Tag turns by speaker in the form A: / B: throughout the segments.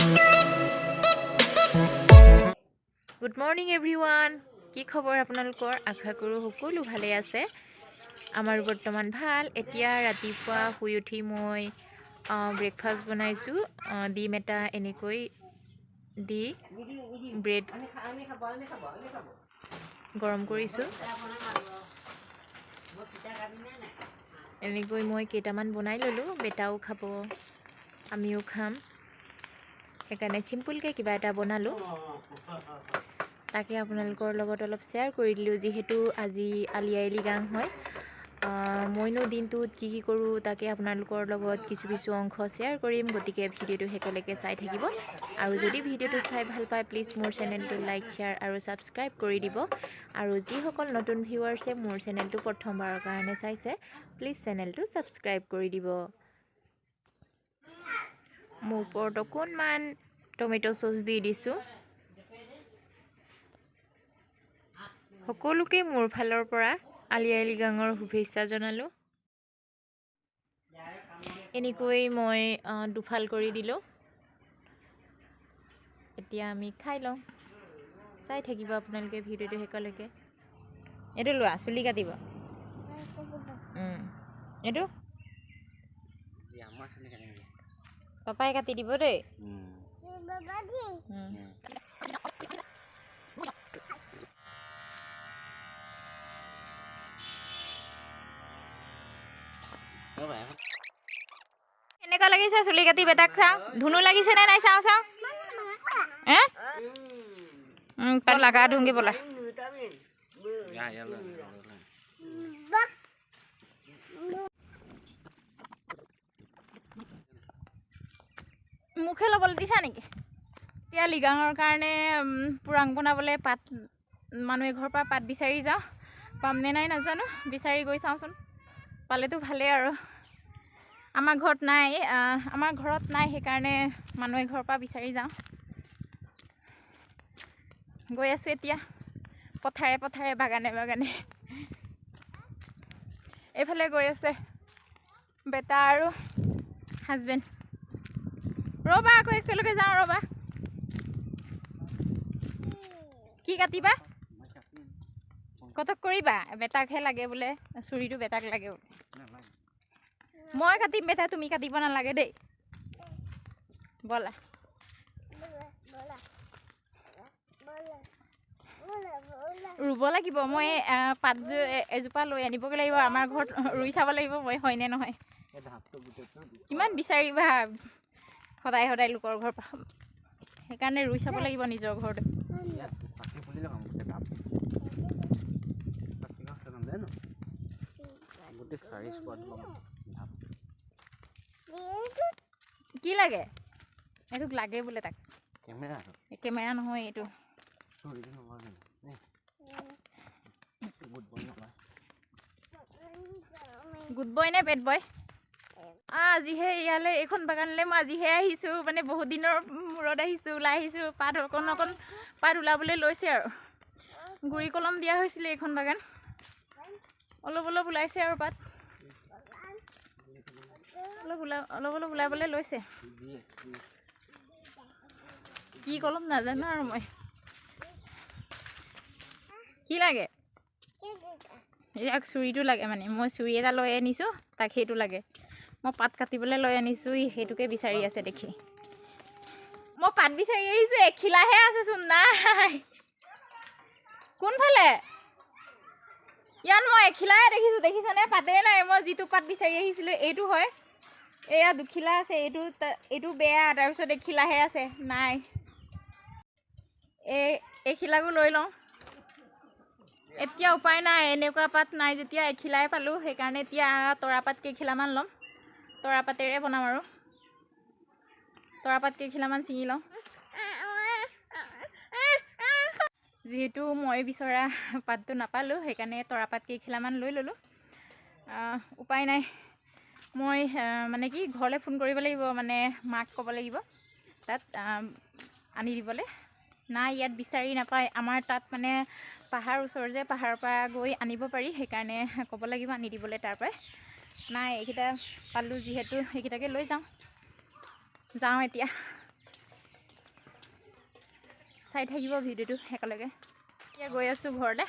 A: Good morning everyone. কি খবৰ আপোনালোকৰ? আশা কৰোঁ সকলো ভালে আছে। আমাৰো বৰ্তমান ভাল। এতিয়া ৰাতিপুৱা শুই উঠি মই ব্ৰেকফাষ্ট বনাইছোঁ। ডিম এটা এনেকৈ দি ব্ৰেড গৰম কৰিছোঁ। এনেকৈ মই কেইটামান বনাই ল'লোঁ। বেটাও খাব, আমিও খাম, সেইকাৰণে চিম্পুলকৈ কিবা এটা বনালোঁ। তাকে আপোনালোকৰ লগত অলপ শ্বেয়াৰ কৰি দিলোঁ, যিহেতু আজি আলি আই লৃগাং হয়। মইনো দিনটোত কি কি কৰোঁ, তাকে আপোনালোকৰ লগত কিছু কিছু অংশ শ্বেয়াৰ কৰিম। গতিকে ভিডিঅ'টো শেষলৈকে চাই থাকিব আৰু যদি ভিডিঅ'টো চাই ভাল পায়, প্লিজ মোৰ চেনেলটো লাইক, শ্বেয়াৰ আৰু ছাবস্ক্ৰাইব কৰি দিব। আৰু যিসকল নতুন ভিউৱাৰ্ছে মোৰ চেনেলটো প্ৰথমবাৰৰ কাৰণে চাইছে, প্লিজ চেনেলটো ছাবস্ক্ৰাইব কৰি দিব। মোৰ ওপৰত অকণমান টমেট' চ'চ দি দিছোঁ। সকলোকে মোৰ ফালৰ পৰা আলি আই লৃগাঙৰ শুভেচ্ছা জনালোঁ। এনেকৈ মই দুফাল কৰি দিলোঁ। এতিয়া আমি খাই লওঁ। চাই থাকিব আপোনালোকে ভিডিঅ'টো শেষলৈকে। এইটো লোৱা, চুলি কাটিব। এইটো পাপাই কাটি দিব দেই। কেনেকুৱা লাগিছে চুলি কাটি বেটাক? চাওঁ, ধুনু লাগিছে নে নাই? চাওঁ চাওঁ। লাগা ধুংগে ব'লা। মুখে ল'বলৈ দিছা নেকি? এতিয়া লৃগাঙৰ কাৰণে পুৰাং বনাবলৈ পাত, মানুহ এঘৰৰ পৰা পাত বিচাৰি যাওঁ। পামনে নাই নাজানো, বিচাৰি গৈ চাওঁচোন। পালেতো ভালেই আৰু। আমাৰ ঘৰত নাই, আমাৰ ঘৰত নাই, সেইকাৰণে মানুহ এঘৰৰ পৰা বিচাৰি যাওঁ। গৈ আছোঁ এতিয়া পথাৰে পথাৰে, বাগানে বাগানে। এইফালে গৈ আছে বেটা আৰু হাজবেণ্ড। ৰ'বা আকৌ একেলগে যাওঁ, ৰ'বা। কি কাটিবা? কটক কৰিবা? বেটাকহে লাগে বোলে চুৰিটো, বেটাক লাগে বোলে। মই কাটিম বেটা, তুমি কাটিব নালাগে দেই। ব'লা। ৰুব লাগিব মই পাত এজোপা লৈ আনিবগৈ লাগিব। আমাৰ ঘৰত ৰুই চাব লাগিব মই, হয়নে নহয়। কিমান বিচাৰিবা সদায় সদায় লোকৰ ঘৰ পৰা, সেইকাৰণে ৰুই চাব লাগিব নিজৰ ঘৰতে। কি লাগে এইটোক? লাগে বোলে তাক। কেমেৰা নহয় এইটো। গুড বয় নে বেড বয়? আজিহে ইয়ালৈ, এইখন বাগানলৈ মই আজিহে আহিছোঁ। মানে বহুত দিনৰ মূৰত আহিছোঁ, ওলাই আহিছোঁ। পাত অকণ অকণ পাত ওলাবলৈ লৈছে আৰু। গুৰি কলম দিয়া হৈছিলে এইখন বাগান, অলপ অলপ ওলাইছে আৰু পাত অলপ ওলা অলপ অলপ ওলাবলৈ লৈছে। কি কলম নাজানো আৰু মই। কি লাগে ইয়াক? চুৰিটো লাগে। মানে মই চুৰি এটা লৈ আনিছোঁ, তাক সেইটো লাগে। মই পাত কাটিবলৈ লৈ আনিছোঁ, সেইটোকে বিচাৰি আছে দেখি। মই পাত বিচাৰি আহিছোঁ, এখিলাহে আছেচোন, নাই। কোনফালে? ইয়াত মই এখিলাই দেখিছোঁ, দেখিছানে? পাতেই নাই। মই যিটো পাত বিচাৰি আহিছিলোঁ এইটো হয়। এয়া দুখিলা আছে, এইটো এইটো বেয়া, তাৰপিছত এখিলাহে আছে, নাই। এই এইখিলাকো লৈ লওঁ এতিয়া, উপায় নাই। এনেকুৱা পাত নাই যেতিয়া এখিলাই পালোঁ, সেইকাৰণে এতিয়া তৰাপাত কেইখিলামান ল'ম। তৰাপাতেৰে বনাম আৰু। তৰাপাত কেইখিলামান ছিঙি লওঁ। যিহেতু মই বিচৰা পাতটো নাপালোঁ, সেইকাৰণে তৰাপাত কেইখিলামান লৈ ল'লোঁ। উপায় নাই। মই মানে কি, ঘৰলৈ ফোন কৰিব লাগিব, মানে মাক ক'ব লাগিব তাত আনি দিবলৈ। নাই, ইয়াত বিচাৰি নাপায়। আমাৰ তাত মানে পাহাৰ ওচৰ যে, পাহাৰৰ পৰা গৈ আনিব পাৰি, সেইকাৰণে ক'ব লাগিব আনি দিবলৈ তাৰ পৰাই। নাই, এইকেইটা পালোঁ যিহেতু সেইকেইটাকে লৈ যাওঁ। যাওঁ এতিয়া। চাই থাকিব ভিডিঅ'টো একেলগে। এতিয়া গৈ আছোঁ ঘৰলৈ।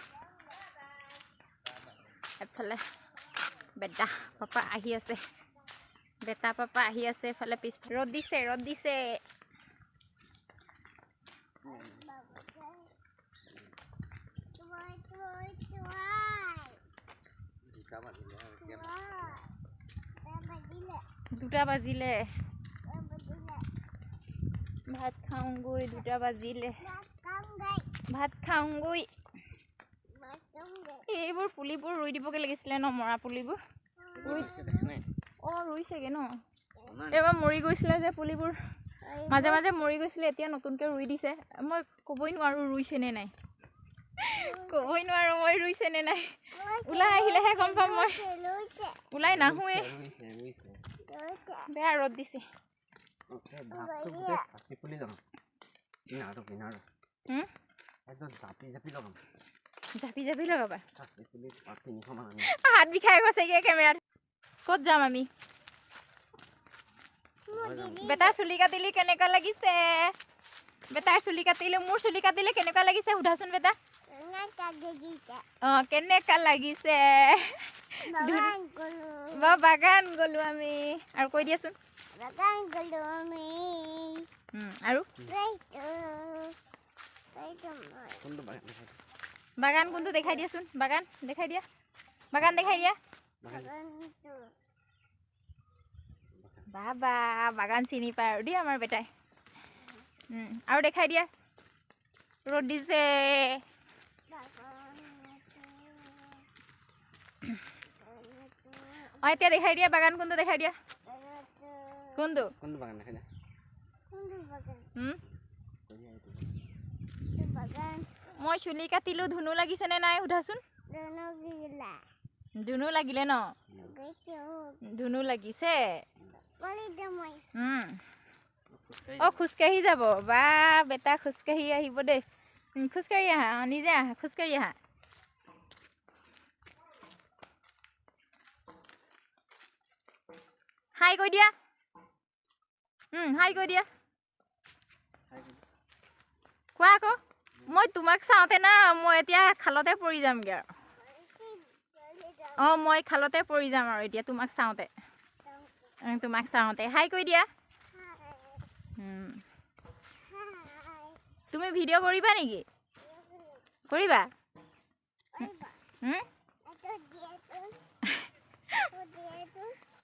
A: এফালে বেটা পাপা আহি আছে, বেটা পাপা আহি আছে। এফালে পিছ ৰ'দ দিছে, ৰ'দ দিছে। দুটা বাজিলে, ভাত খাওঁগৈ। দুটা বাজিলে, ভাত খাওঁগৈ। এইবোৰ পুলিবোৰ ৰুই দিবগৈ লাগিছিলে ন, মৰা পুলিবোৰ। অঁ, ৰুইছেগৈ ন? এইবাৰ মৰি গৈছিলে যে পুলিবোৰ, মাজে মাজে মৰি গৈছিলে। এতিয়া নতুনকৈ ৰুই দিছে। মই ক'বই নোৱাৰোঁ ৰুইছে নে নাই, ক'বই নোৱাৰোঁ মই ৰুইছে নে নাই। ওলাই আহিলেহে গম পাম। মই ওলাই নাহোৱেই। বেয়া ৰ'দ দিছে। জাপি জাপি লগাবা, হাত বিষাই গৈছেগৈ কেমেৰাত। ক'ত যাম আমি? বেটাৰ চুলি কাটিলি কেনেকুৱা লাগিছে? বেটাৰ চুলি কাটিলো, মোৰ চুলি কাটিলে কেনেকুৱা লাগিছে সোধাচোন বেটা। অঁ, কেনেকুৱা লাগিছে? বা বাগান গ'লো আমি। আৰু কৈ দিয়াচোন। আৰু বাগান কোনটো দেখাই দিয়াচোন। বাগান দেখাই দিয়া, বাগান দেখাই দিয়া। বাবা বাগান চিনি পায় আৰু দেই আমাৰ বেটাই। আৰু দেখাই দিয়া। ৰ'দ দিছে। অঁ, এতিয়া দেখাই দিয়া, বাগান কোনটো দেখাই দিয়া। কোনটো? মই চুলি কাটিলো, ধুনু লাগিছেনে নাই সোধাচোন। ধুনু লাগিলে ন? ধুনু লাগিছে। অঁ, খোজকাঢ়ি যাব বা বেটা, খোজকাঢ়ি আহিব দেই। খোজকাঢ়ি আহা, অঁ, নিজে আহা, খোজকাঢ়ি আহা। হাই কৈ দিয়া। হাই কৈ দিয়া। কোৱা আকৌ। মই তোমাক চাওঁতে না মই এতিয়া খালতে পৰি যামগৈ আৰু। অঁ, মই খালতে পৰি যাম আৰু এতিয়া তোমাক চাওঁতে। তোমাক চাওঁতে হাই কৈ দিয়া। তুমি ভিডিঅ' কৰিবা নেকি? কৰিবা?